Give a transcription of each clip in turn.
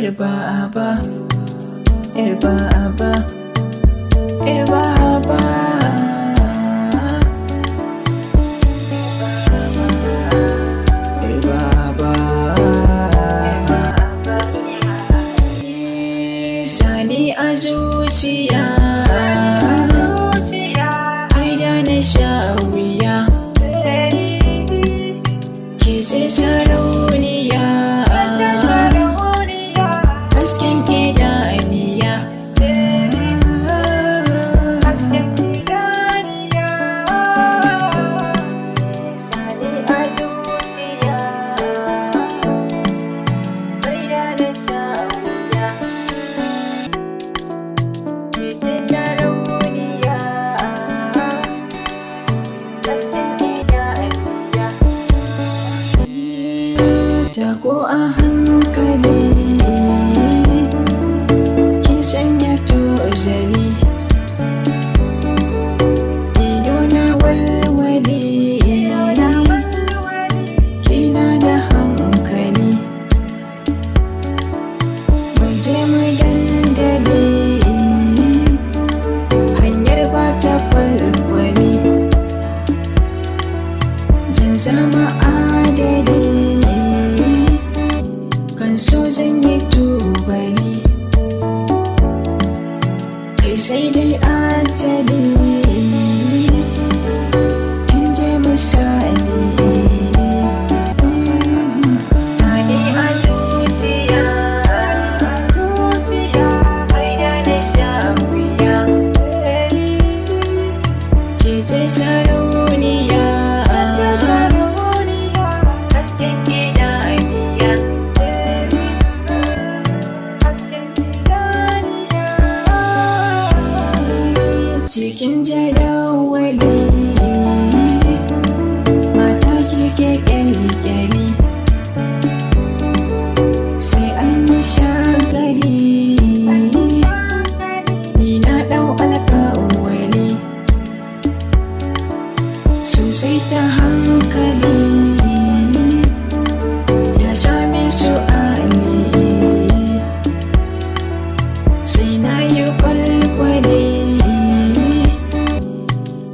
Yar baba, yar baba, yar baba. Yar baba. Sani a zuciya, ai da na sha wuya. Ki ce sarauniya, hasken idaniya. Tako a hankali, kin sanya tozali. Ido na walwali, kina da hankali. Mu je mu dandali, hanyar ba ta kwalkwali. Zan zama adali, kan so zan yi tubali. Kai sai dai ajali, kin je misali. Sani a zuciya, ai da na sha wuya. Ke ce sarauniya, hasken idaniya. Cikin jadawali, mata kike kyali-kyali. Sai an yi shagali, ni na ɗau alƙawali. Sosai ta hankali, ya same su ali. Sai na yi kwalkwale,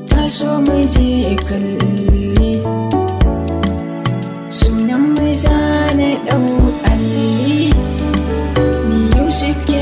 taso mu je kalli. Sunan maza na ɗau alli, ni Yusuf ke.